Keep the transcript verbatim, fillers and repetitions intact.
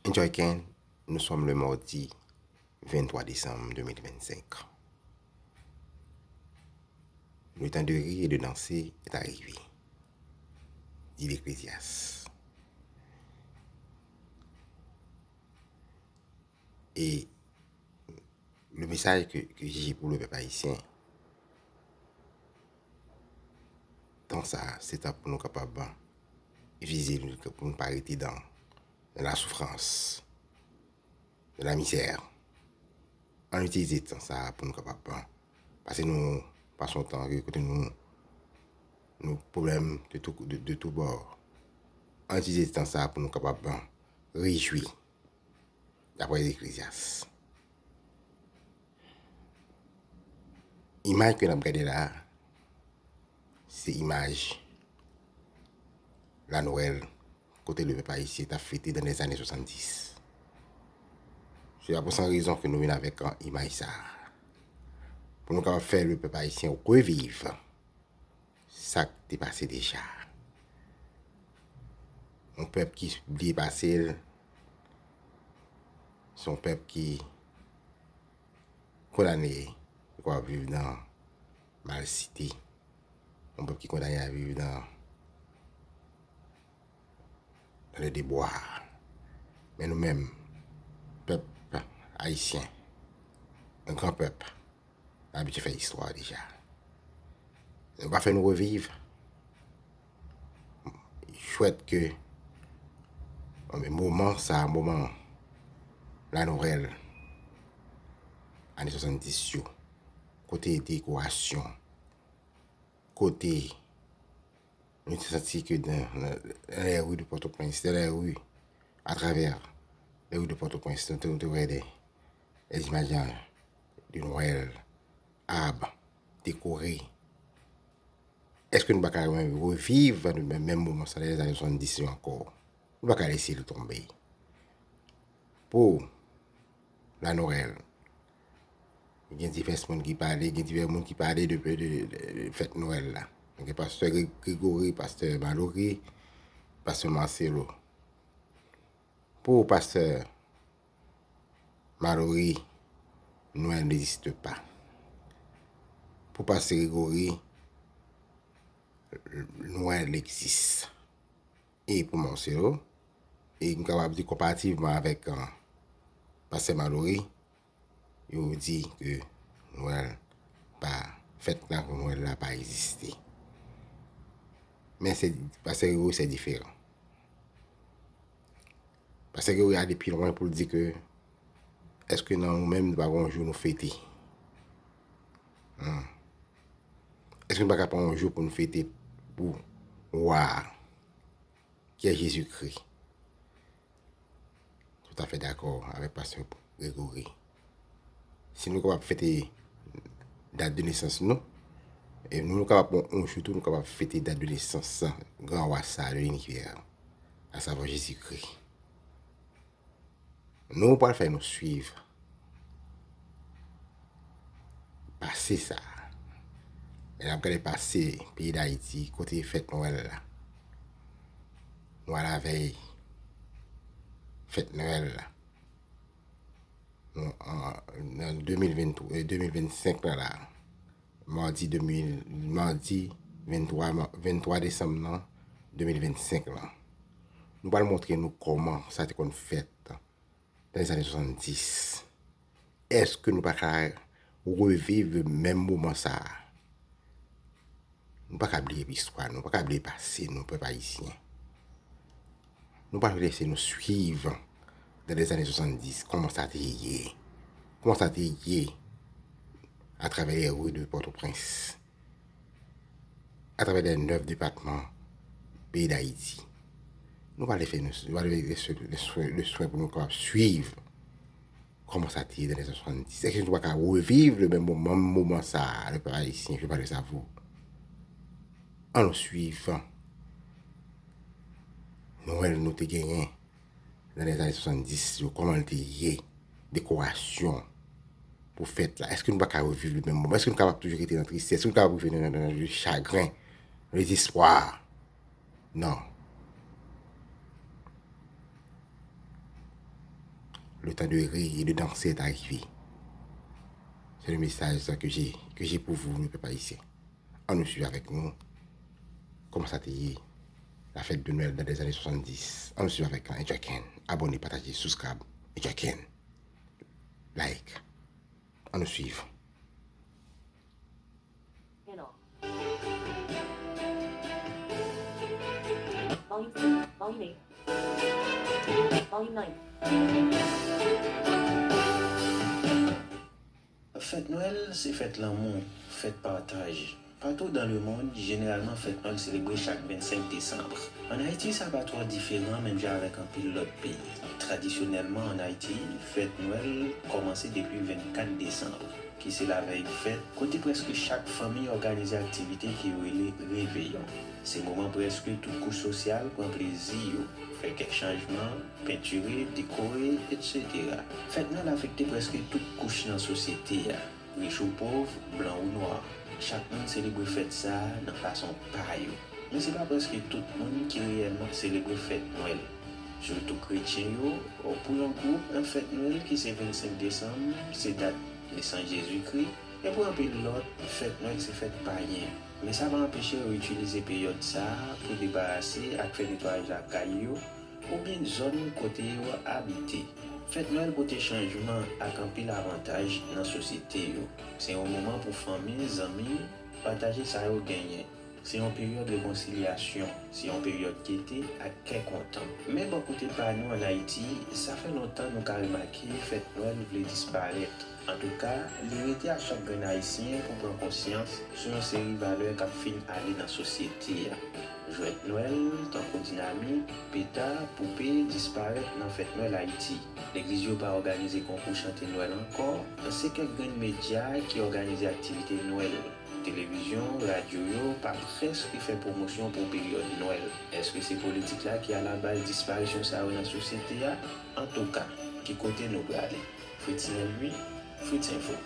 Enjoy Ken, nous sommes le mardi vingt-trois décembre deux mille vingt-cinq. Le temps de rire et de danser est arrivé, dit l'Ecclésiaste. Et le message que, que j'ai pour le peuple haïtien, tan sa, se tan pou nou kapab vize, pou nou pa rete dans, dans la souffrance, dans la misère. Ann itilize tan sa pou nou kapab pase, nou pase yon tan ke kote nou, nou pwoblèm de tou, de, de tou bò. Ann itilize tan sa pou nou kapab rejwi. Daprè Eklezyas. Imaj ke n ap gade la, se imaj la Nwèl, kote le pèp ayisyen t ap fete dans les années soixante-dix. Se pa pou san rezon ke nou vin avèk, an, imaj sa a. Pou nou kapab fè le pèp ayisyen reviv sa k te pase deja. Yon pèp ki bliye pase l, se yon pèp ki kondane pou ap viv nan malsite. Yon pèp ki kondane a viv nan, nan le debwa. Men nou menm, pèp ayisyen, yon gran pèp, n abitye fè istwa deja. Nou pa fè nou reviv. Jwèt ke, bon, men moman sa, moman la Nwèl, ane swasanndis yo, kote dekorasyon, kote nou te santi ke dans, dans, dans les rues de Port-au-Prince, dans les rues, à travers les rues de Port-au-Prince, nou te, nou te wè des, des images de Noël, arbre, décoré. Èske nou pa ka reviv menm, menm moman sa nan lèzane swasanndis yo ankò? Nou pa ka lese l tonbe. Pou la Nwèl, gen divès moun ki pale, gen divès moun ki pale de, de, de, de fèt Nwèl la. Gen pastè Gre-, Gregory, pastè Malory, pastè Marcelo. Pou pastè Malory, Noël n'existe pas. Pou pastè Gregory, Noël existe. E pou Marcelo, e m kapab di konparativman avèk, an, pastè Malory, yo di ke Nwèl pa, fèt la, Nwèl la pa egziste. Men se, pastè Gregory, se diferan. Pastè Gregory ale pi lwen pou l di ke, èske nan nou menm nou pa gen yon jou nou fete? Hmm. Èske nou pa ka pran yon jou pou nou fete pou wa a, ki se Jezikri? Toutafè dakò avèk pastè Gregory. Si nou kapab fete dat de nesans nou, e nou, nou kapab pran yon jou tou, nou kapab fete dat de nesans gran wa sa de linivè, asavwa Jezikri. Nou pral fè nou swiv pase sa a. E n ap gade pase peyi Dayiti, kote fèt Nwèl la. Nou alavèy fèt Nwèl la. Nou, an, nan de mil venntwa, e, de mil vennsenk la la. Madi de mil, madi venntwa ma-, venntwa desanm nan, de mil vennsenk lan. Nou pral montre nou kòman sa te konn fèt dans les années soixante-dix. Èske nou pa ka reviv menm moman sa a? Nou pa ka bliye istwa nou, nou pa ka bliye pase nou, pèp ayisyen. Nou pa lese nou swiv dans les années soixante-dix, kòman sa te ye. Kòman sa te ye atravè les rues de Port-au-Prince, atravè les neuf départements peyi Dayiti. Nou pa lese nou, nou pa lese le swen, le swen pou nou kapab swiv kòman sa te ye dans les années soixante-dix. Èske nou pa ka reviv le menm moman, moman sa a, le pèp ayisyen, je parle à vous? Ann nou swiv Nwèl nou te genyen dans les années soixante-dix yo, kòman l te ye, dekorasyon pou fèt la. Èske nou pa ka reviv le menm moman? Èske nou kapab toujou rete nan tristès? Èske nou kapab rete nan, nan, nan chagren, nan dezespwa? Non. Le temps de rire et de danser est arrivé. C'est le message que j'ai, que j'ai pour vous, le peuple haïtien. Ann nou swiv avèk nou kòman sa te ye. La fête de Noël dans les années soixante-dix. Ann nou swiv avèk nou. Enjoy Ken. Abòne, pataje, subscribe. Enjoy Ken. Like. Ann nou swiv. Panel. Volume two, Volume eight, Volume nine. Fèt Nwèl se fèt lanmou, fèt pataj. Patou dan lemonn, jeneralman fèt Nwèl selebre chak vennsenk desanm. Ann Ayiti, sa pa twò diferan, menm jan avèk anpil lòt peyi. Tradisyonèlman, ann Ayiti, fèt Nwèl kòmanse depi vennkat desanm, ki se lavèy fèt, kote prèske chak fanmi òganize aktivite ki yo rele reveyon. Se moman prèske tout kouch sosyal pran plezi yo, fè kèk chanjman, pentire, dekore, etsetera. Fèt Nwèl afekte prèske tout kouch nan sosyete a, rich ou pòv, blan ou nwa. Chak moun selebre fèt sa a nan fason pa yo. Men se pa prèske tout moun ki reyèlman selebre fèt Nwèl. Sitou kretyen yo, pou yon gwoup, fèt Nwèl ki se vennsenk desanm, se dat nesans Jezikri, e pou anpil lòt, fèt Nwèl se fèt payen. Men sa pa anpeche yo itilize peryòd sa a pou debarase ak fè netwayaj lakay yo, oubyen zòn kote yo abite. Fèt Nwèl pote chanjman ak anpil avantaj nan sosyete yo. Se yon moman pou fanmi, zanmi, pataje sa yo genyen. Se yon peryòd rekonsilyasyon, se yon peryòd gete ak kè kontan. Men bò kote pa nou ann Ayiti, sa fè lontan nou ka remake fèt Nwèl vle disparèt. Antouka, li rete a chak grenn Ayisyen pou pran konsyans sou yon seri valè k ap fin ale nan sosyete a. Jwèt Nwèl, tankou dinamit, peta, poupe, disparèt nan fèt Nwèl Ayiti. Legliz yo pa òganize konkou chante Nwèl ankò, se kèk grenn medya ki òganize aktivite Nwèl. Televizyon, radyo yo pa prèske fè pwomosyon pou peryòd Nwèl. Èske se politik la ki alabaz disparisyon sa yo nan sosyete a? Antouka, ki kote nou prale? Fritz Nelmy, Fritz Info.